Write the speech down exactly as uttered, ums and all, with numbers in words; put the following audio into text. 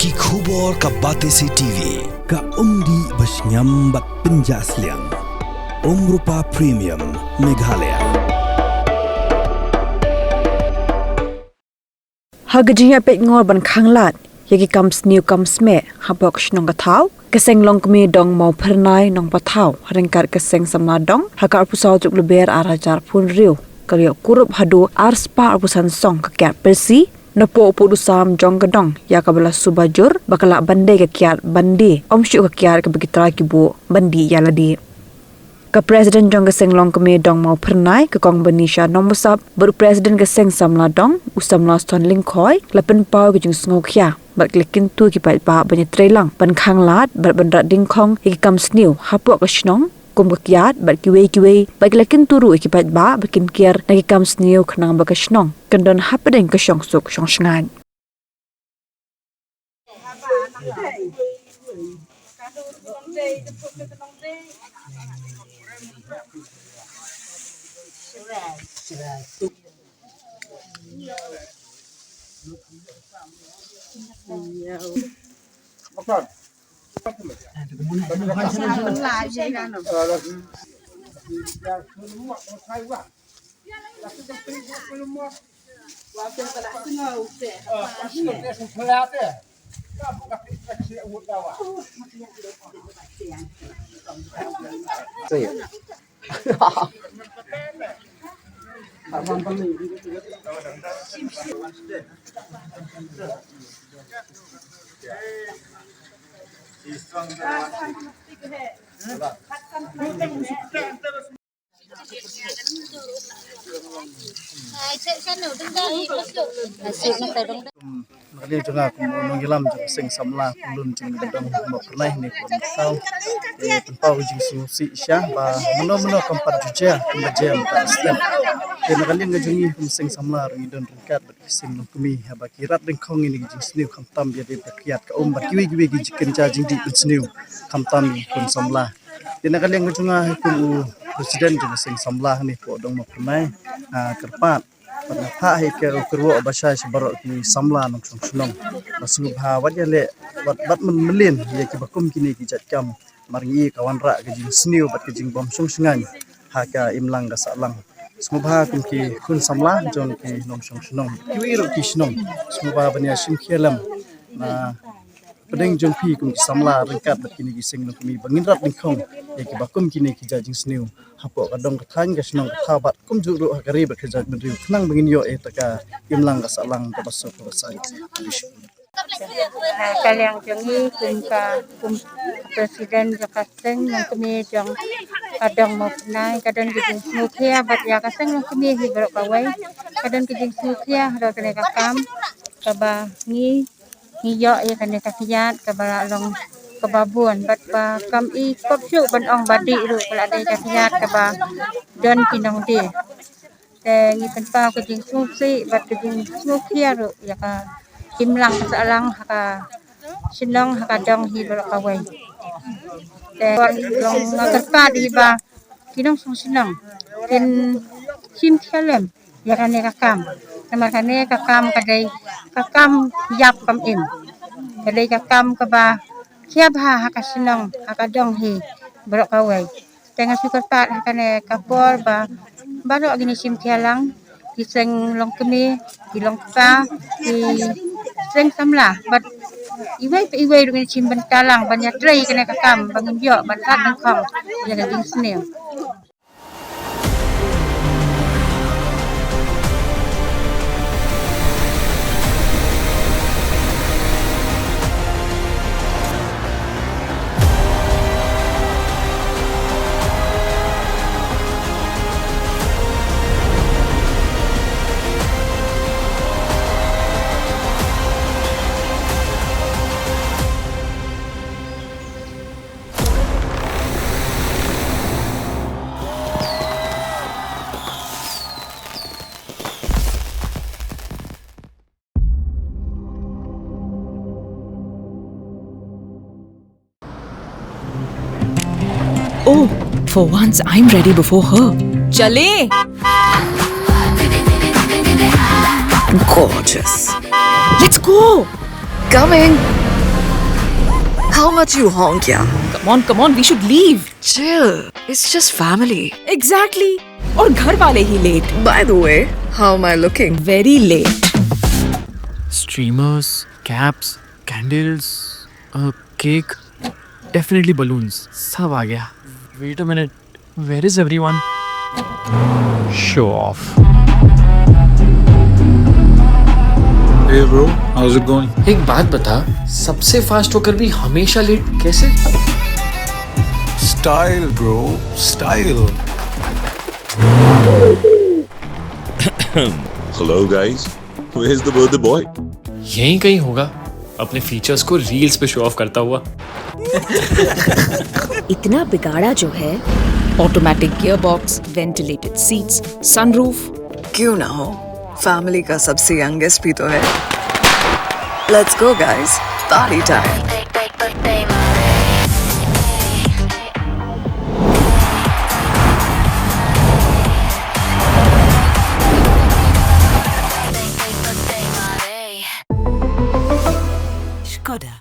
Ki khubor ka Batesi T V, ka umdih ba shngiam bad pynjah sliang. Umrupa Premium, Meghalaya. Ha ka jingïapeit ngor ban khanglad ïa ki kam sniew kam smeh hapoh ka shnong ka thaw, ka seng longkmie dong Mawphyrnai Nongpathaw, ryngkat ka seng samla dong, ha ka arphew saw tarik Lber ar hajar arphew hynriew, ka la ïoh kurup haduh arspah arphew san song ka kiad pyrsi napoh u pud u sam jong ka dong, ïa kaba la suba jur ba ka lah ban dei ka kiad ban die, ym shuh ka kiad kaba ki trai ki buh ban dih ïa lade. Ka President jong ka seng longkmie dong Mawphyrnai, ka Kong Banisha Nongbsap, bad u President ka seng samla dong, u samla Ston Lyngkhoi, la pynpaw ka jingsngewkhia bad ki la kyntu ki paidbah ban ïatreilang ban khanglad bad ban rat dyngkhong ïa ki kam sniew hapoh ka shnong kum ka kiad bad kiwei kiwei, bad ki la kyntu ruh ïa ki paidbah ba kin kiar na ki kam sniew khnang ba ka shnong kan don hapdeng ka shongsuk shongshngaiñ. Na ka liang jong nga kum u nongïalam jong ka seng samla Pynlun jong ka dong Mawphyrnai ne kum thaw. Te pynpaw ka jingsngewsih sha ba mano mano kam pat ju jia kumba jia mynta ka step. Te na ka liang ka jong ngi kum seng samla ruh ngi don ryngkat bad ki seng longkmie haba ki rat dyngkhong ïa kine ki jingsniew khamtam ïa dei ba kiad ka um bad kiwei kiwei ki jingkynja jingdih pynsniew khamtam ïa ki khun samla. Te na ka liang ka jong nga hi kum u president jong ka seng samla hangne hapoh dong Mawphyrnai, ah, kyrpad bad nga phah hi ka kyrwoh ba shai sha baroh ki samla nongshong shnong ba sngewbha wat ïaleh, wat, wat myn-, mlien ïa kiba kum kine ki jait kam. Namar ngi i ka wanrah ka jingsniew bad ka jingbym shongshngaiñ ha ka imlang ka sahlang. Sngewbha kum ki khun samla jong ki nongshong shnong, kiwei ruh ki shnong, sngewbha ban ïa shim khia lem na pdeng jong phi kum ki samla ryngkat bad kine ki seng longkmie ba ngin rat dyngkhong ïa kiba kum kine ki jait jingsniew hapoh ka dong ka thaiñ, ka shnong ka thaw bad kumjuh ruh ha ka ri bad ka jaitbynriew khnang ba ngin ïoh ïa ka imlang ka sahlang kaba suk kaba saiñ. Ah, ka liang jong ngi kum ka, kum ka president jong ka seng longkmie jong ka dong Mawphyrnai, ka don ka jingsngewkhia bad ïa ka seng longkmie hi baroh kawei. Ka don ka jingsngewkhia haduh kane ka kam kaba ngi, ngi ïoh ïa kane ka kiad kaba la long kaba bun bad ba kam i kop shuh ban ong ba dih ruh, ka la dei ka kiad kaba don ki nongdie. Te ngi pynpaw ka jingsngewsih bad ka jingsngewkhia ruh ïa ka imlang ka sahlang ha ka shnong ha ka dong hi baroh kawei. Te long nga kyrpad hi ba ki nongshong shnong kin shim khia lem ïa kane ka kam. Namar kane ka kam ka dei ka kam ïap kam im. Ka dei ka kam kaba khia bha ha ka shnong ha ka dong hi baroh kawei. Te nga shu kyrpad ha kane ka por ba baroh ngin ïa shim khia lang, ki seng longkmie, ki longkpa, ki seng samla bad iwei pa iwei ruh ngin ïa shim bynta lang ban ïatrei kane ka kam ba ngin ïoh ban rat dyngkhong ïa ka jingsniew. Oh, for once I'm ready before her. Chale! Gorgeous. Let's go! Coming! How much you honk, yeah? Come on, come on, we should leave. Chill. It's just family. Exactly. और घर वाले ही late. By the way, how am I looking? Very late. Streamers, caps, candles, a cake, definitely balloons. सब आ गया. Wait a minute, where is everyone? Show off. Hey bro, how's it going? एक बात बता, सबसे फास्ट होकर भी हमेशा लेट कैसे? Style, bro, style. Hello, guys. Where's the birthday boy? यहीं कहीं होगा, अपने फीचर्स को रील्स पे शो ऑफ करता हुआ. इतना बिगाड़ा जो है. Automatic gearbox, ventilated seats, sunroof. क्यों ना हो, फैमिली का सबसे यंगेस्ट भी तो है. Let's go, guys. Party time. Skoda.